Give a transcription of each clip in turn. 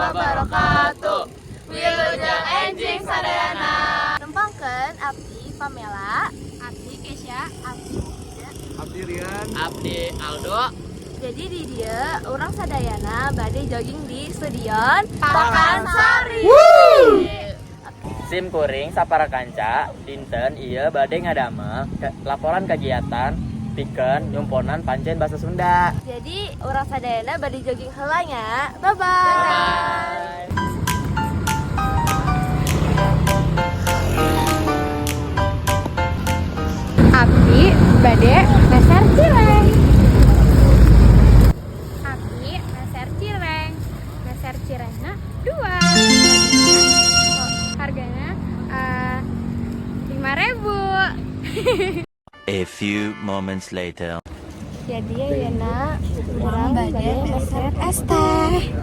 Wabarakatuh. Wilujeng enjing sadayana. Tepangkeun abdi Pamela, abdi Kesha, abdi Mufida, Abdi Rian. Abdi Aldo. Jadi di dieu urang sadayana bade jogging di Stadion Pakansari. Sim kuring sapara kanca dinten ieu bade ngadamel laporan kegiatan pikeun nyumponan pancen bahasa Sunda. Jadi urang sadayana bade jogging heula nya. Bye bye. Bye. Abdi bade meser cireng. Abdi meser cireng. Meser cirengna 2. Harganya 5.000. A few moments later. Jadi ayeuna urang bade meser es teh.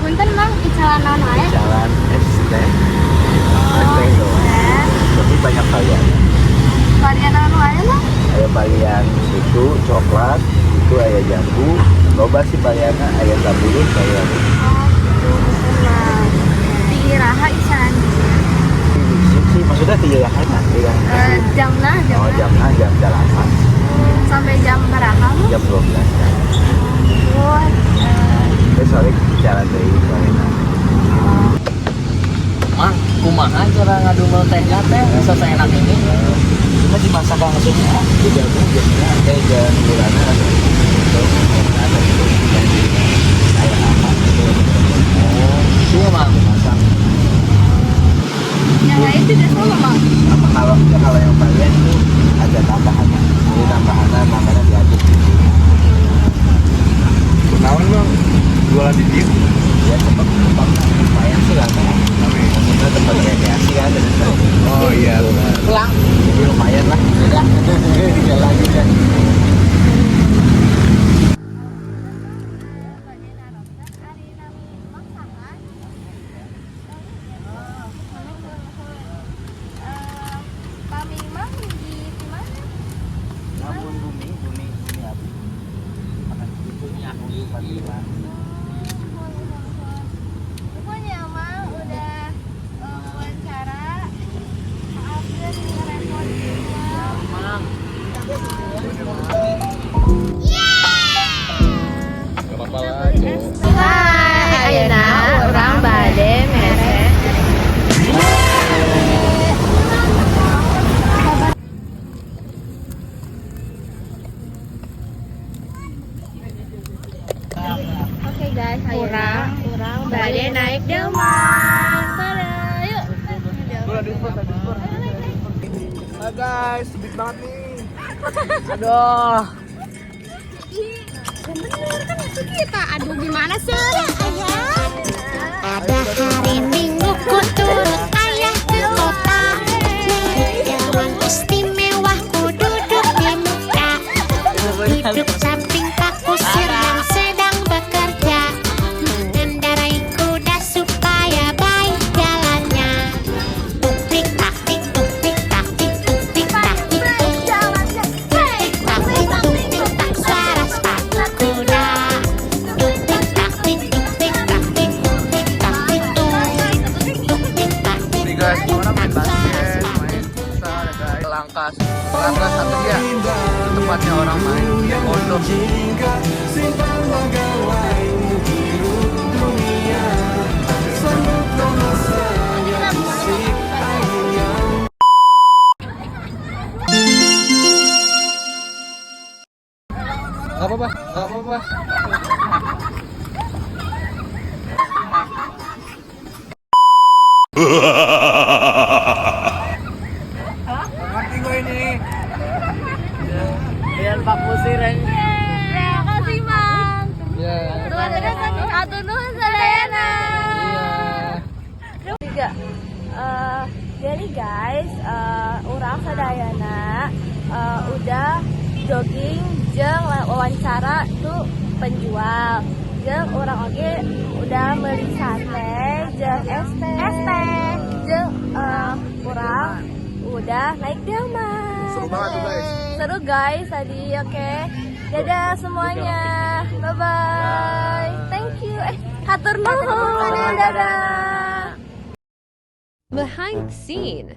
Punten Mang, icalan naon wae? Jalan es teh. Es teh doang. Tapi banyak varian. Varian naon wae, Mang? Ada varian susu, coklat, itu aya jambu. Loba sih varianna, aya 10 varian. Oh, gitu, punten Mang. Di iraha icalan dieu? Sih, maksudnya tiga ya kan? Tiga. Jamna, Oh, jamna. jamnya jam 8. Sampai jam berapa, Mang? Jam 12 kan. Oh, Sorry, jalan dari soalnya. Mang, kumaha cara ngadumel tehnya teh bisa seenak ini? Cuma dimasak langsung ya. Itu jagung biasanya teh dan gulana atau atau itu jadi kayak apa gitu. Oh, itu Mang. Dimasak. Yang lain tidak sama, Mang. Apa kalau ya kalau yang varian itu ada tambahannya. Jadi tambahannya makanya diaduk gitu. Kenalan Bang, jualan di dieu. Ya tempat tempat lumayan sih lah kan. Maksudnya tempat rekreasi kan dari tadi. Oh iya benar. Pulang. Jadi lumayan lah. Udah, tinggal lagi kan. Bade narosan ari nami Mang saha? Pami Mang di mana? Namun bumi, bumi, bumi api. Makan Bumi api. 45. Nuhun ya, Mang, udah wawancara. Maaf ya ngerepotin, Mang. Mang. Gak apa-apa lah, Cuk. Hai, ayeuna urang bade mere. Oke guys, ayeuna urang bade naik delman. Tada, yuk. Ah guys, sedih banget nih. Aduh. Bener kan itu kita. Aduh gimana sih? Pada hari Minggu ku turut ayah ke kota. Naik delman istimewa ku duduk di muka. Duduk samping Pak Kusir yang sedang bekerja, mengendarai kuda supaya baik jalannya. Tuk tik tak tik tuk tik tak tik tuk tik tak tik tuk. Tik tak tik tuk tik tak suara sepatu kuda. Tuk tik tak tik tuk tik tak tik tuk tik tak tik tuk. Tuk tik tak tik Nih guys, tuk orang main tak suara basket, sepatu main futsal ya guys. Langkas, Langkas Satria. Itu tempatnya orang main taekwondo. Gak apa-apa, gak apa-apa. Ngerti gue ini. Lihat Pak Kusir yang Terima kasih, Mang. Ya. Tuhan terus atur nuhun sadayana. Tiga. Jadi guys, urang sadayana udah jogging jeung wawancara tuh penjual. Jeung urang oge udah beli sate jeung es teh. Es teh. Jeung urang udah naik delman. Seru banget tuh guys. Seru guys tadi, oke. Dadah semuanya. Bye bye. Thank you. Hatur nuhun. Dadah. Behind the scene.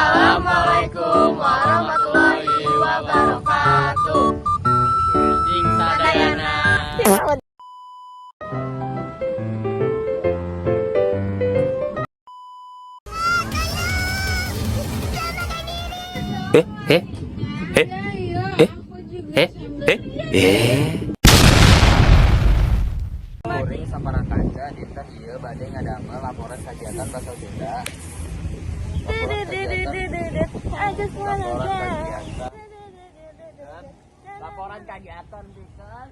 Assalamualaikum warahmatullahi wabarakatuh. Jing sadayana. Eh, eh, eh, eh, eh, eh, eh. Kuring sapara kanca dinten ieu bade ngadamel laporan kagiatan basa Sunda. Laporan kegiatan. I just wanna Laporan dance. kegiatan. Laporan kegiatan pikeun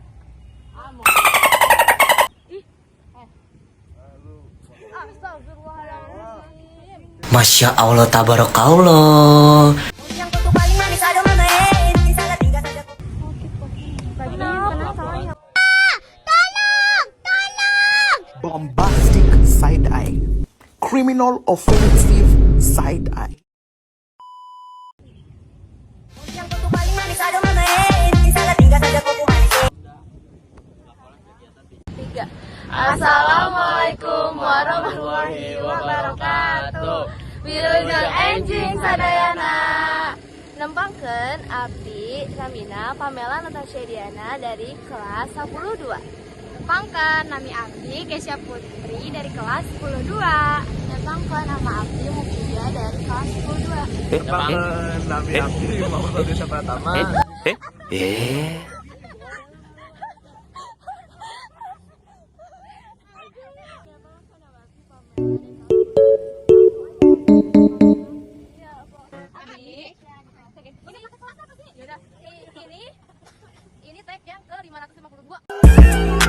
Masya Allah, tabarakallah. Bombastic side eye, criminal offensive side eye. Assalamualaikum warahmatullahi wabarakatuh. Wilujeng enjing sadayana. Nempangkeun abdi namina Pamela Natasha Diana dari kelas 10-2. Nempangkeun nami abdi Kesya Putri dari kelas 10-2. Nempangkeun nama abdi Mukia dari kelas 10-2. Nempangkeun nami abdi Muhammad Desa Pratama. Eh, eh. Ini tag yang ke 552.